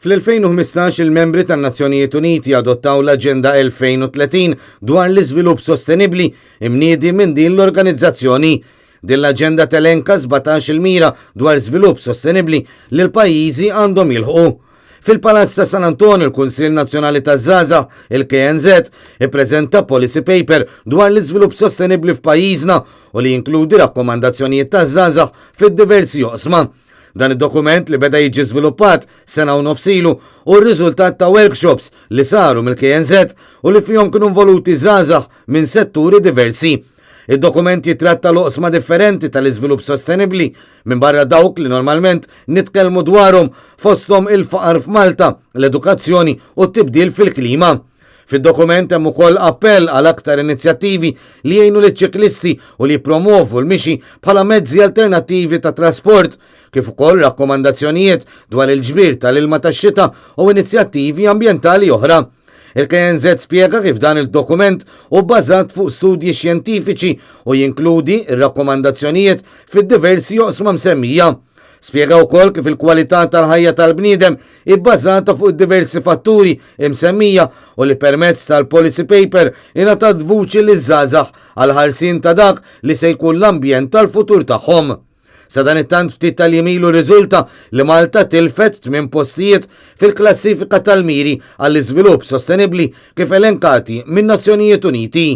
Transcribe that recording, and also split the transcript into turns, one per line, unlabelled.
Fl-2015 il-membri tan-Nazzjonijiet Uniti adottaw l-Aġenda 2030 dwar l-Iżvilupp Sostenibbli imniedi minn din l-organizzazzjoni. Din l-aġenda telenka 17-il mira dwar żvilupp sostenibbli li l-pajjiżi għandhom jilħqu. Fil-Palazz ta' San Anton il-Kunsill Nazzjonali taż-Żgħażagħ, il-KNŻ, ippreżenta policy paper dwar l-iżvilupp sostenibbli f'pajjiżna u li jinkludi rakkomandazzjonijiet taż-żgħażagħ fid-diversi oqsma. Dan id-dokument li beda jiġi żviluppat sena u nofs ilu hu r-riżultat ta' workshops li saru mill-KNŻ u li fihom kienu involuti żgħażagħ minn setturi diversi. Id-dokument jitratta l-oqsma differenti tal-iżvilupp sostenibbli minbarra dawk li normalment nitkellmu dwarhom fosthom il-faqar f'Malta, l-edukazzjoni u t-tibdil fil-klima. Fid-dokument hemm ukoll appell għal aktar inizjattivi li jgħinu liċ-ċiklisti u li jippromovu l-mixi bħala mezzi alternattivi ta' trasport, kif ukoll rakkomandazzjonijiet dwar il-ġbir tal-ilma tax-xita u inizjattivi ambjentali oħra. Il-KNŻ spjega kif dan il-dokument hu bbażat fuq studji xjentifiċi u jinkludi r-rakkomandazzjonijiet fid-diversi oqsma msemmija. Spjega wkoll kif il-kwalità tal-ħajja tal-bniedem hi bbażata fuq id-diversi fatturi imsemmija u li permezz tal-policy paper ingħatat vuċi liż-żgħażagħ għall-ħarsien ta' dak li se jkun l-ambjent tal-futur tagħhom. Sadanittant ftit tal-jiem ilu rriżulta li Malta tilfet tmien postijiet fil-klassifika tal-miri għall-iżvilupp sostenibbli kif elenkati min-Nazzjonijiet Uniti.